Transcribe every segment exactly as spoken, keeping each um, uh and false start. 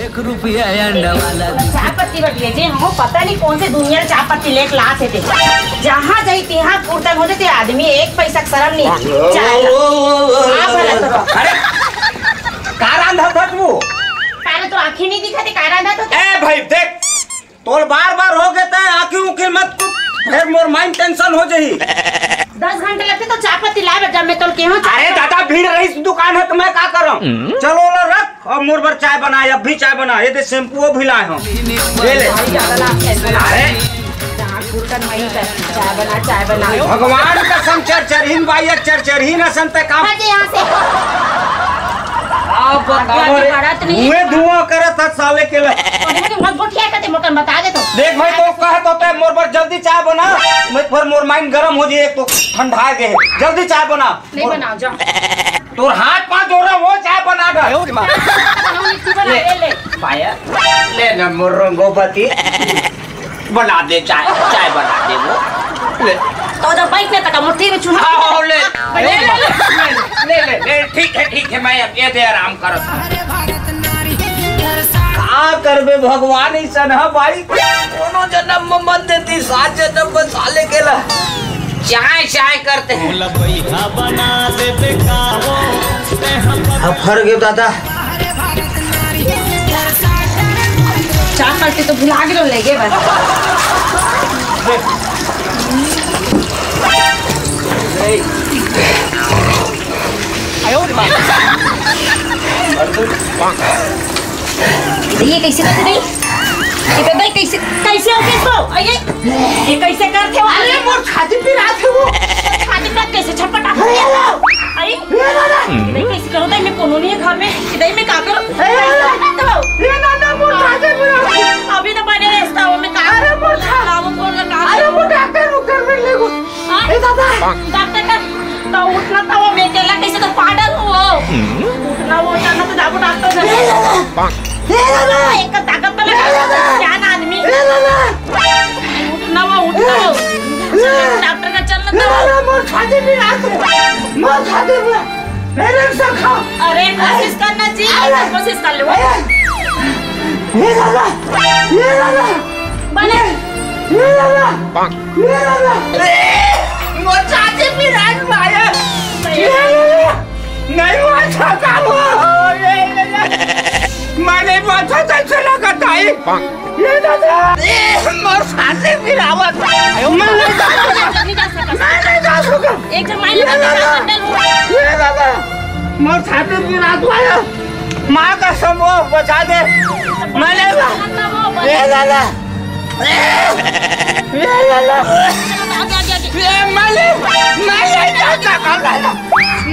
एक रुपया अंडा वाला। चाय पत्ती बर भेजे हूँ, पता नहीं कौन से दुनिया ले चाय पत्ती लेके लात हे ते। जहाँ जाई तिहाँ कुर्तन हो जाते आदमी, एक पैसा के शर्म नहीं। चाय ला। आप भला तो रहो। अरे, का रांधा था तू? अरे, तो आँखें नहीं दिखाते, का रांधा तो? ए भाई, देख, तोर बार बार हो गए तय आँखी उखी मत कुट, फिर मोर माइंड टेंशन हो जाही। दस घंटे लगते तो चाय पत्ती लाए बर, जब मैं तोल के हूँ। अरे दादा, भीड़ रही दुकान है तो मैं का करूँ? चलो ला रख, अब मोर बर चाय बना, अब भी चाय बना, ये दे शैम्पू भी लाए हम, ले ले। भाई ज्यादा लाभ कैसे? अरे। जहाँ कुर्तन वहीं कर, चाय बना, चाय बना। भगवान कसम चरचरहीन बाई, चरचरहीन असन ते काम। हट यहाँ से। आप बताओ आगे रे, बढ़त नहीं। धुएं धुआं करत हस साले के ले। अरे, मत गोठिया करते मोटन बता दे तो। देख भाई, तो कहत होते मोर बर जल्दी चाय बना, मैं फिर मोर माइंड गरम हो जाए, एक तो ठंडा के है। जल्दी चाय बना। नहीं बनाओ, जाओ। तोर हाथ पाँव जोड़ा वो चाय बना दे। बनाओ, नहीं, तू बना, ले, ले। ले। पायल, ले ना मोर रंगोपति। बना दे चाय, चाय बना दे वो। ले। तो उधर बैठ ले तका मुट्ठी में चूहा। हाँ, ले। ले, ले, ले, ले, ले, ले, ठीक है, ठीक है, मैं अब ये दे आराम करो। का करबे भगवान, इसन ह भाई, कोनो जन्म में मत देती, सात जन्म में साले के ला। चाय, चाय करते हैं। अब फर गयो दादा। चाय करके तो भुला गेलो, ले गे बस। ये कैसे करते नहीं? ये तो भाई कैसे, कैसे हो गए तो? अरे, ये कैसे करते हो? अरे, मोर छाती पिरात हे वो। छाती पिरात कैसे छटपटा? अरे, ये लो। अरे, ये लो ना। नहीं, कैसे करो तो मैं कोनो नहीं है घर में। इधर मैं का करूँ? अरे, ये लो ना। तो ये ना, ना, मोर छाती पिरात हे। अभी तो बने रहता हूँ मैं, का अरे, मोर छा-, काम बोल रहा, काम अरे, मोर डॉक्टर उधर में ले गो। हाँ? ए दादा। डॉक्टर का, तो उठना था वो, मैं अकेला कैसे तो पागल हूँ वो। उठना वो, उठना तो जाबो डॉक्टर से। ए दादा। ए दादा। एक ताकत तो लगा, ए दादा। क्या ना आदमी। ए दादा। उठना वो, उठना वो। ए। डॉक्टर का चलना ए था। दादा, मोर छाती पिरात हे। मोर छाती पिरात हे। मेरे सखा। अरे, कोशिश करना चाहिए, अरे। कोशिश कर लो। ए। ए दादा। ए दादा। बने। ए दादा। ए दादा। ए, मोर छाती पिरात भाई। ए दादा। नहीं हुआ था काम। ए, ए, ए। मैं नहीं बात था, कैसे लगा था ये? ए दादा। ए, मोर छाती पिरावत। मैं नहीं जा सकता। नहीं जा सकता। मैं नहीं जा सकता। एक जन माइले ए दादा। ए दादा। मोर छाती पिरात भाई। माँ का समूह बचा दे। मैं नहीं जा-, ए दादा। ए, ए, ए, ए, ए, मैं ले, मैं ले जाता का, मैं ले,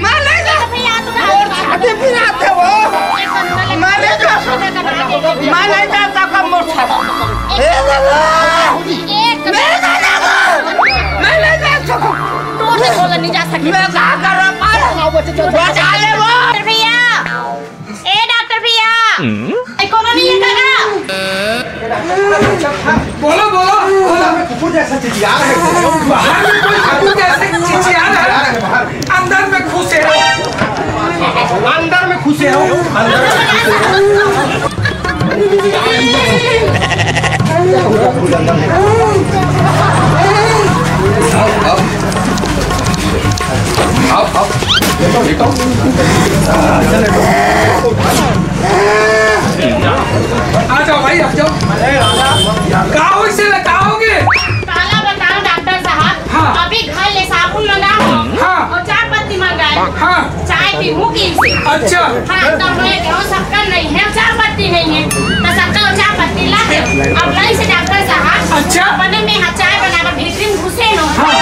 मैं ले जा। मोर छाती पिरात हे वो। मैं ले जा, मैं ले जाता का मोर छाती। ए बाबा, मैं ले जा, मैं ले जा। मैं का करूँ? बचा ले वो। भैया। ए डॉक्टर भैया, ए, कोनो नहीं है का? बोलो, बोलो, बोलो। कुकुर जैसा चिचिया रहा है। बाहर में कोई कुकुर जैसे चिचिया रहा है। अंदर में घुसे हो। अंदर में घुसे हो। अंदर में घुसे हो। आओ, आओ। आओ, आओ। लेटो, लेटो। आ जाओ भाई, आ जाओ। का होइस हे, का होगे? काला बताओ डॉक्टर साहब, हाँ। अभी घर ले साबुन मंगाए हँव हाँ। अउ चाय पत्ती मंगाए हँव। हाँ। चाय पीहूँ कहिके। अच्छा। हाँ, त मैं कहेंव शक्कर नइ हे, चाय पत्ती नइ हे, त शक्कर अउ चाय पत्ती ला दे। अब लाइस हे डॉक्टर साहब। अच्छा। अपने में हाँ चाय बनाए बर भीतरी में घुसे हँव। हाँ।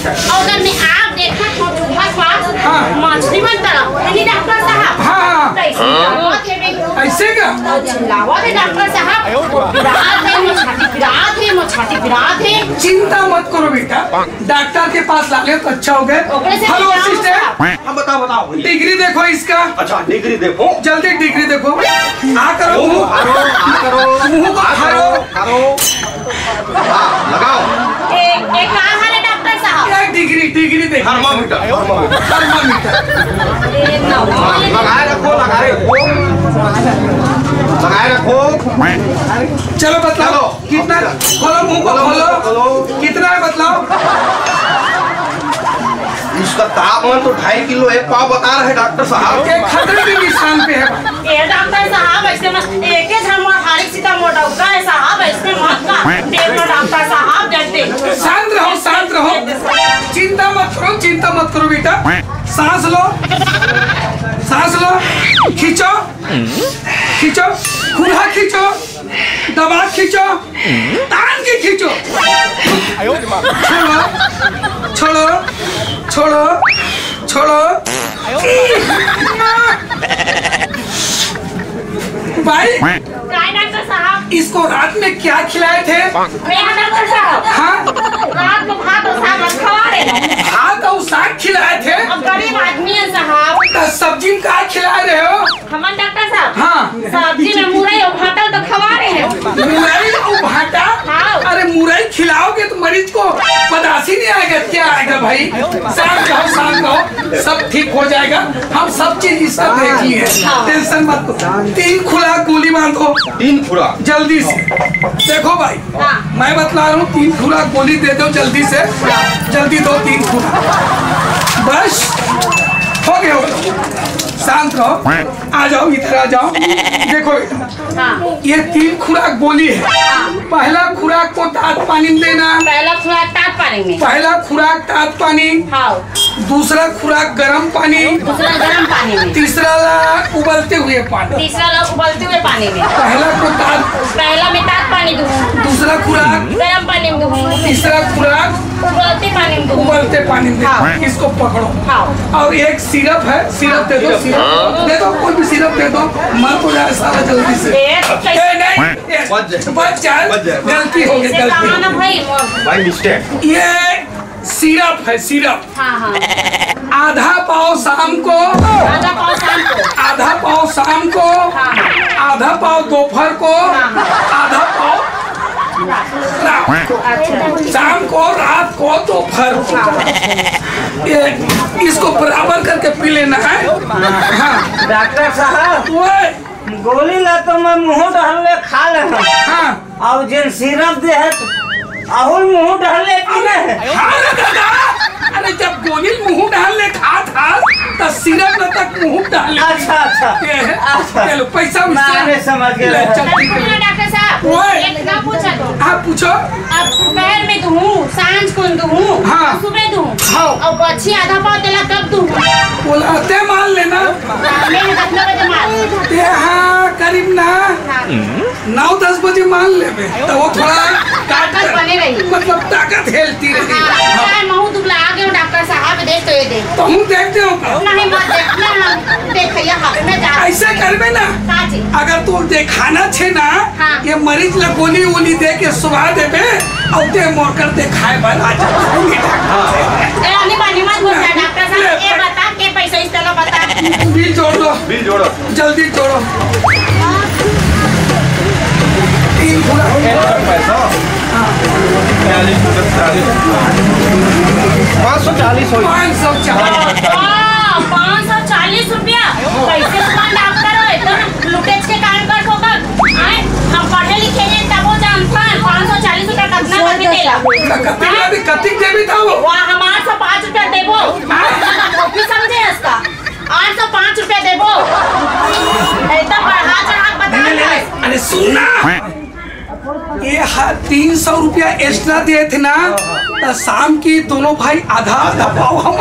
अउ अगर मैं आग देखत हँव चूल्हा पास, हाँ। मछली मन तरफ, नहीं डॉक्टर साहब? हाँ, हाँ। कैसे तड़पत हे बे? ऐसे का? अउ चिल्लावत हे डॉक्टर साहब, पिरात हे, मोर छाती पिरात हे, मोर छाती पिरात हे। चिंता मत करो बेटा, डॉक्टर के पास ला ले तो अच्छा होगे। ओकरे से हेलो, मिलाओ सिस्टर। साहब। हाँ, बताओ, बताओ भैया। डिग्री देखो इसका। अच्छा, डिग्री देखो। जल्दी डिग्री देखो। आ करो, मुँह। आ करो, आ करो, मुँह को आ करो, करो। हाँ, लगाओ। ए, ए, का हाल हे डॉक्टर साहब? ए, डिग्री, डिग्री देखिए। Thermometer, thermometer. थर्मामीटर। लगाए रखो, लगाए रखो। लगाए रखो। चलो, बतलाओ, चलो। कितना? खोलो मुंह को, खोलो, खोलो। खोलो। कितना है, बतलाओ? इसका तापमान तो ढाई किलो एक पाव बता रहे डॉक्टर साहब। ये खतरे के निशान पे है भाई। ए डॉक्टर साहब, ऐसे मत, एके झन मोर हारिक सीता मोर डॉक्टर है साहब, ऐसे मत का। देखो डॉक्टर साहब, जल्दी। शांत रहो, शांत रहो। चिंता मत करो, चिंता मत करो बेटा। सांस लो, सांस लो, खींचो, खींचो, खुला खींचो, दबा खींचो, तान के खींचो। छोड़ो, छोड़ो, छोड़ो, छोड़ो। भाई, काय डॉक्टर साहब? इसको रात में क्या खिलाए थे? भैया डॉक्टर साहब, हाँ? रात को भात और साग खवा रहे हैं। भात और साग खिलाए थे? अब गरीब आदमी है साहब। तो सब्जी में का खिला रहे हो? हमन डॉक्टर साहब, हाँ। सब्जी में मुरई और भाटा तो खवा रहे हैं। मुरई और भाटा? हाँ। अरे, मुरई खिलाओगे तो मरीज को पदासी नहीं आएगा, क्या आएगा भाई? शांत रहो, शांत रहो, सब ठीक हो जाएगा। हम सब चीज इसका देख लिए, हाँ। टेंशन मत लो। तीन खुराक गोली बांधो। तीन खुराक। जल्दी से। देखो भाई, हाँ। मैं बतला रहा हूँ, तीन खुराक गोली दे दो जल्दी से, जल्दी दो तीन खुराक। बस, हो गया, हो गया। शांत रहो, आ जाओ, इधर आ जाओ। देखो बेटा, हाँ। ये तीन खुराक गोली है। हाँ। पहला खुराक को तात पानी में देना। पहला खुराक तात पानी में। पहला खुराक तात पानी। हाँ। दूसरा खुराक गरम पानी। दूसरा गरम पानी में। तीसरा ला उबलते हुए पानी। तीसरा ला उबलते हुए पानी में। पहला को तात। पहला में तात पानी दूँ। दूसरा खुराक। गरम पानी में दूँ। तीसरा खुराक। उबलते पानी में दूँ। उबलते पानी में दूँ। हाँ। इसको पकड़ो। हाँ। और एक सिरप है, सिरप दे दो, सिरप दे दो, कोई भी सिरप दे दो, मर तो जाए साला जल्दी से। ए, कैसे? ए, नहीं, ए, बच जाए। बच जाए, बच जाए। गलती हो गई, इससे गलती। कहा ना भाई, वो भाई मिस्टेक। ये सिरप है, सिरप। हाँ, हाँ। आधा पाव शाम को, आधा पाव शाम को। आधा पाव शाम को, हाँ, हाँ। आधा पाव दोपहर को, हाँ, हाँ। आधा पाव रात को। अच्छा। शाम को, रात को, दोपहर को। हाँ। ये, इसको बराबर करके पी लेना है। हाँ। डॉक्टर साहब, ओए। गोली ला तो मैं मुंह डहर ले खा लेना। हाँ। अउ जेन सिरप दे हे, अहू ल मुंह डहर ले पीना हे। हाँ रे दादा, अरे जब गोली ल मुंह डहर ले खात हस, त सिरप ल तक मुंह डहर ले। अच्छा, अच्छा। ये है। अच्छा। चलो, पैसा वैसा। मैं समझ गया। ले, चल, ठीक है। डॉक्टर साहब, ओए। एक ना पूछा तो। हाँ, पूछो। अब दोपहर में दूँ, सांझ को दूँ, हाँ। सुबह दूँ। हाँ। अउ बची आधा पाव तेला कब दूँ? बोला, ते मान लेना। हाँ, मैं कितना बजे मान? ते हाँ, करीब ना। हाँ। नौ दस बजे मान लेबे, त वो थोड़ा ताकत बने रही। मतलब ताकत हेल्थी रही। हाँ, हाँ। यार, महू दुबला आ गयो डॉक्टर साहब, देख तो ये देख। तो हूँ देख दे ओकर। नहीं, मत देख, ना, हम देखैया हवे, मैं जा। ऐसे करबे ना, का जी? अगर तू देखाना छे ना, हाँ। ये मरीज ला गोली वोली दे के सुवा देबे, अउ ते मोर कर देखाए बर आ जा। ए, अनी बानी मत बोल ना, डॉक्टर साहब, ले, ये बता, के पैसा इस तरह बता। बिल जोड़ दो। बिल जोड़ो। जल्दी जोड़ो। तीन पूरा। पैसा? हाँ। चालीस रुपये, चालीस। पाँच सौ चालीस हो। पाँच सौ चालीस। हाँ, पाँच सौ चालीस रुपया। कैसे दुकान डॉक्टर हो? एकदम लुटेज के काम कर होगा। आए, हम पढ़े लिखे हैं, तब वो जानता है, पाँच सौ चालीस रुपया कितना बने देला। कतिक देवी, कतिक देवी था वो? वाह, हम आठ सौ पाँच रुपया देबो। हाँ। वो भी समझे इसका। आठ सौ पाँच रुपया देबो। एकदम बढ़ा चढ़ा के बता नहीं, नहीं, रहा है। नहीं। अरे सुन ना, ये हा-, तीन सौ रुपया एक्स्ट्रा दिए थे ना, तो शाम की दोनों भाई आधा आधा पाव हम।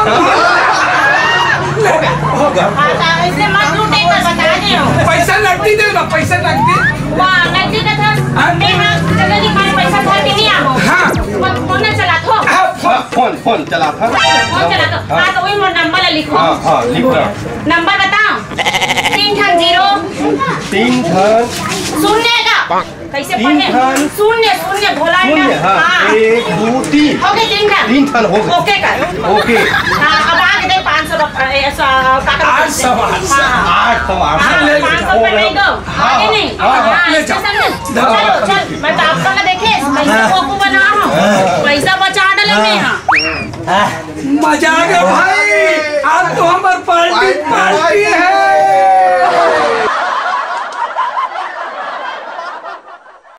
ले, हो गया। हाँ, तो ऐसे मत लूटे, तो बता दे हो। पैसा नकदी दे ना, पैसा नकदी। वाह, नकदी का था। हाँ? मैं हाँ, चलो जी, हमारे पैसा धर के नहीं आओ। हाँ। फोन, फोन ना चला, थो। हाँ, फोन। फोन, फोन चला था। फोन चला तो, हाँ। हाँ, तो वही मोर नंबर ला लिखो। हाँ, हाँ, लिख रहा। नंबर बताओ। तीन ठन जीरो। तीन ठन। शून्य का। कैसे तीन पढ़े? ठन। शून्य, शून्य, भोला शून्य, एकदम। हाँ। हाँ। एक, दो, तीन। हो गए तीन ठन। तीन ठन हो गए। ओके कर। ओके। हाँ, अब आगे दे पाँच सौ रुपये, ए, सौ, का, का, आठ सौ, आठ सौ। हाँ, हाँ। आठ सौ, आठ सौ। हाँ, ले, ले। पाँच सौ रुपये नहीं दो। हाँ, आगे नहीं। हाँ, हाँ, हाँ, ले जाओ। समझे? चलो, चल, मैं तो आपका ना देखे, पैसा हाँ। को बना हूँ। हाँ। पैसा बचा डाले हाँ। मैं, हाँ। मजा आ गया भाई, आज तो हमार पार्टी, पार्टी है।